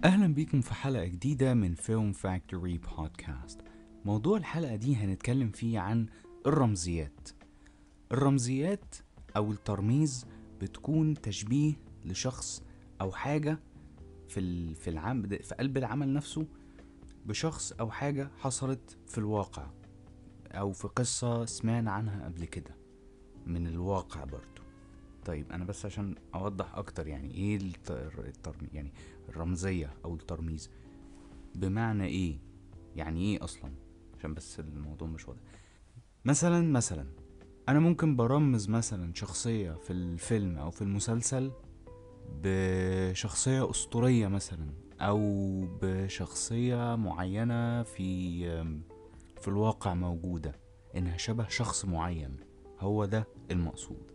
أهلا بيكم في حلقة جديدة من Film Factory Podcast. موضوع الحلقة دي هنتكلم فيه عن الرمزيات. الرمزيات أو الترميز بتكون تشبيه لشخص أو حاجة في قلب العمل نفسه بشخص أو حاجة حصلت في الواقع أو في قصة سمعنا عنها قبل كده من الواقع برضو. طيب أنا بس عشان أوضح أكتر يعني إيه يعني الرمزية أو الترميز بمعنى إيه، يعني إيه أصلا، عشان بس الموضوع مش واضح. مثلا أنا ممكن برمز مثلا شخصية في الفيلم أو في المسلسل بشخصية أسطورية مثلا، أو بشخصية معينة في الواقع موجودة إنها شبه شخص معين، هو ده المقصود.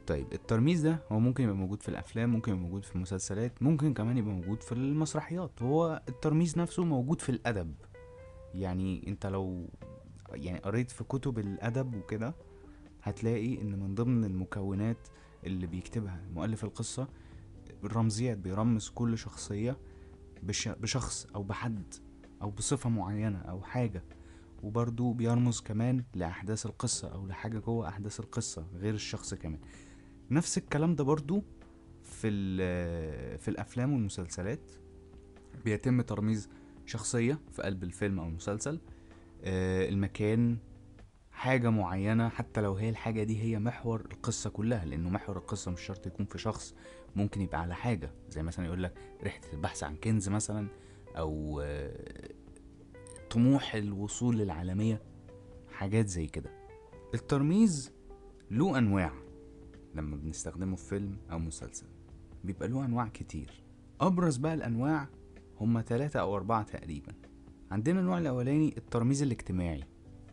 طيب الترميز ده هو ممكن يبقى موجود في الأفلام، ممكن يبقى موجود في المسلسلات، ممكن كمان يبقى موجود في المسرحيات. هو الترميز نفسه موجود في الأدب، يعني انت لو يعني قريت في كتب الأدب وكده هتلاقي ان من ضمن المكونات اللي بيكتبها مؤلف القصة الرمزيات، بيرمز كل شخصية بشخص أو بحد أو بصفة معينة أو حاجة، وبرضو بيرمز كمان لأحداث القصة أو لحاجة جوه أحداث القصة غير الشخص كمان. نفس الكلام ده برضو في الأفلام والمسلسلات، بيتم ترميز شخصية في قلب الفيلم أو المسلسل، المكان، حاجة معينة، حتى لو هي الحاجة دي هي محور القصة كلها، لأنه محور القصة مش شرط يكون في شخص، ممكن يبقى على حاجة، زي مثلا يقولك رحلة البحث عن كنز مثلا، أو طموح الوصول للعالمية، حاجات زي كده. الترميز له أنواع لما بنستخدمه في فيلم أو مسلسل، بيبقى له أنواع كتير. أبرز بقى الأنواع هما 3 أو 4 تقريبا. عندنا النوع الأولاني الترميز الاجتماعي،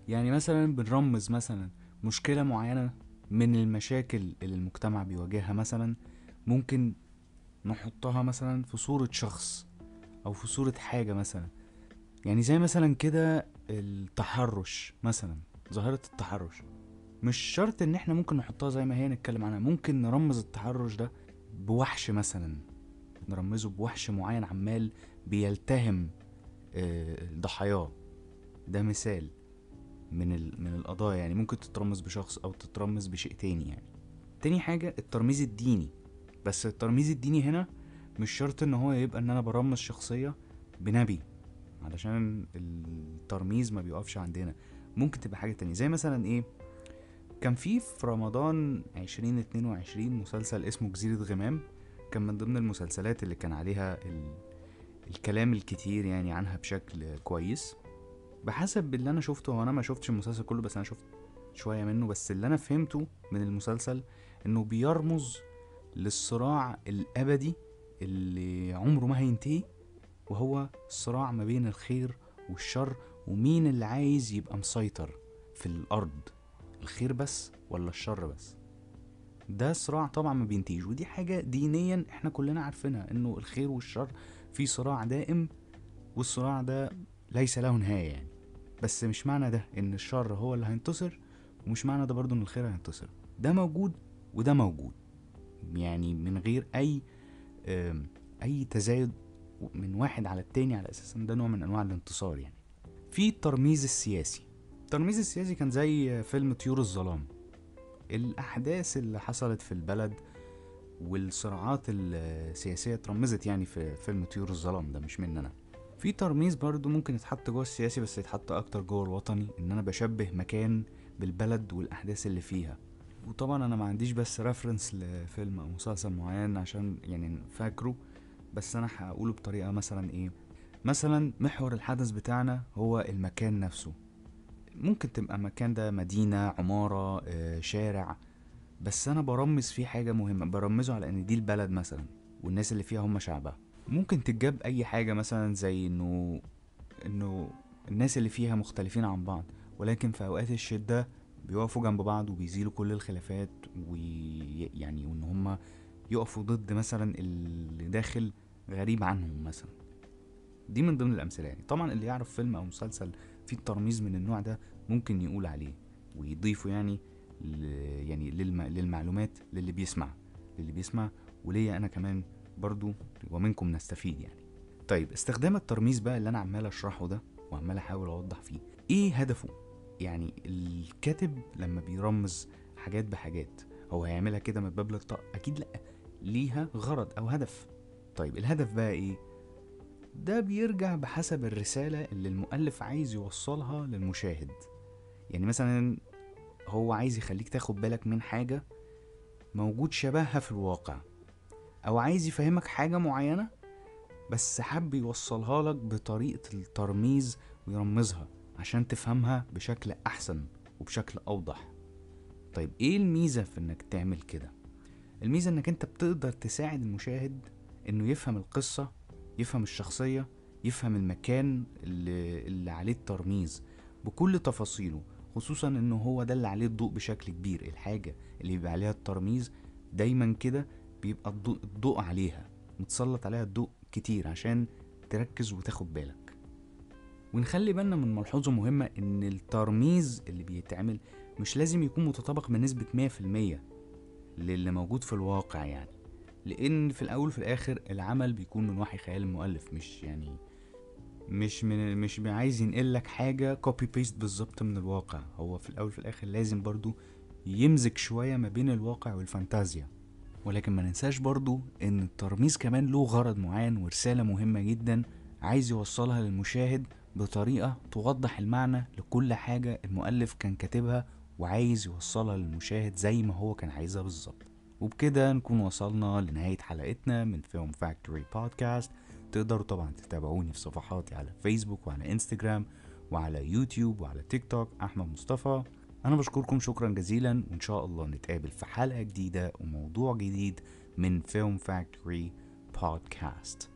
يعني مثلا بنرمز مثلا مشكلة معينة من المشاكل اللي المجتمع بيواجهها، مثلا ممكن نحطها مثلا في صورة شخص أو في صورة حاجة مثلا، يعني زي مثلا كده التحرش مثلا، ظاهرة التحرش مش شرط ان احنا ممكن نحطها زي ما هي نتكلم عنها، ممكن نرمز التحرش ده بوحش مثلا، نرمزه بوحش معين عمال بيلتهم ضحاياه. ده مثال من القضايا، يعني ممكن تترمز بشخص او تترمز بشيء تاني. يعني تاني حاجة الترميز الديني، بس الترميز الديني هنا مش شرط ان هو يبقى ان انا برمز شخصية بنبي، علشان الترميز ما بيقفش عندنا، ممكن تبقى حاجة تانية. زي مثلا ايه، كان في رمضان 2022 مسلسل اسمه جزيرة غمام، كان من ضمن المسلسلات اللي كان عليها الكلام الكتير يعني عنها بشكل كويس. بحسب اللي انا شفته، وانا ما شفتش المسلسل كله بس انا شفت شوية منه، بس اللي انا فهمته من المسلسل انه بيرمز للصراع الابدي اللي عمره ما هينتهي، وهو الصراع ما بين الخير والشر، ومين اللي عايز يبقى مسيطر في الارض، الخير بس ولا الشر بس. ده صراع طبعا ما بينتهيش، ودي حاجة دينيا احنا كلنا عارفينها، انه الخير والشر في صراع دائم، والصراع ده ليس له نهاية يعني. بس مش معنى ده ان الشر هو اللي هينتصر، ومش معنى ده برضو ان الخير هينتصر، ده موجود وده موجود، يعني من غير اي تزايد من واحد على التاني، على اساس ان ده نوع من انواع الانتصار يعني. في الترميز السياسي، الترميز السياسي كان زي فيلم طيور الظلام، الاحداث اللي حصلت في البلد والصراعات السياسية اترمزت يعني في فيلم طيور الظلام، ده مش مننا. في ترميز برضو ممكن يتحط جوه السياسي، بس يتحط اكتر جوه الوطني، ان انا بشبه مكان بالبلد والاحداث اللي فيها. وطبعا انا ما عنديش بس reference لفيلم او مسلسل معين عشان يعني فاكره، بس انا هقوله بطريقة مثلا ايه، مثلا محور الحدث بتاعنا هو المكان نفسه، ممكن تبقى مكان ده مدينة، عمارة، شارع، بس انا برمز فيه حاجة مهمة، برمزه على ان دي البلد مثلا والناس اللي فيها هم شعبها. ممكن تتجاب اي حاجة مثلا زي انه الناس اللي فيها مختلفين عن بعض، ولكن في اوقات الشدة بيقفوا جنب بعض وبيزيلوا كل الخلافات، ويعني وان هم يقفوا ضد مثلا اللي داخل غريب عنهم مثلا. دي من ضمن الامثلة يعني. طبعا اللي يعرف فيلم او مسلسل فيه الترميز من النوع ده ممكن يقول عليه ويضيفه يعني يعني للمعلومات للي بيسمع وليا انا كمان برضو، ومنكم نستفيد يعني. طيب استخدام الترميز بقى اللي انا عمال اشرحه ده وعمال احاول اوضح فيه، ايه هدفه؟ يعني الكاتب لما بيرمز حاجات بحاجات هو هيعملها كده من باب الطاق؟ اكيد لا، ليها غرض او هدف. طيب الهدف بقى ايه؟ ده بيرجع بحسب الرسالة اللي المؤلف عايز يوصلها للمشاهد. يعني مثلا هو عايز يخليك تاخد بالك من حاجة موجود شبهها في الواقع، او عايز يفهمك حاجة معينة بس حب يوصلها لك بطريقة الترميز ويرمزها عشان تفهمها بشكل احسن وبشكل اوضح. طيب ايه الميزة في انك تعمل كده؟ الميزة انك انت بتقدر تساعد المشاهد انه يفهم القصة، يفهم الشخصية، يفهم المكان اللي عليه الترميز بكل تفاصيله، خصوصا انه هو ده اللي عليه الضوء بشكل كبير. الحاجة اللي بيبقى عليها الترميز دايما كده بيبقى الضوء عليها، متسلط عليها الضوء كتير عشان تركز وتاخد بالك. ونخلي بالنا من ملحوظة مهمة، ان الترميز اللي بيتعمل مش لازم يكون متطابق بنسبة 100% للي موجود في الواقع، يعني لان في الاول وفي الاخر العمل بيكون من وحي خيال المؤلف، مش يعني مش عايز ينقل لك حاجة copy paste بالظبط من الواقع. هو في الاول وفي الاخر لازم برضو يمزج شوية ما بين الواقع والفانتازيا. ولكن ما ننساش برضو ان الترميز كمان له غرض معين ورسالة مهمة جدا عايز يوصلها للمشاهد بطريقة توضح المعنى لكل حاجة المؤلف كان كاتبها وعايز يوصلها للمشاهد زي ما هو كان عايزها بالظبط. وبكده نكون وصلنا لنهاية حلقتنا من Film Factory Podcast. تقدروا طبعا تتابعوني في صفحاتي على فيسبوك وعلى انستجرام وعلى يوتيوب وعلى تيك توك، أحمد مصطفى. أنا بشكركم شكرا جزيلا، وإن شاء الله نتقابل في حلقة جديدة وموضوع جديد من Film Factory Podcast.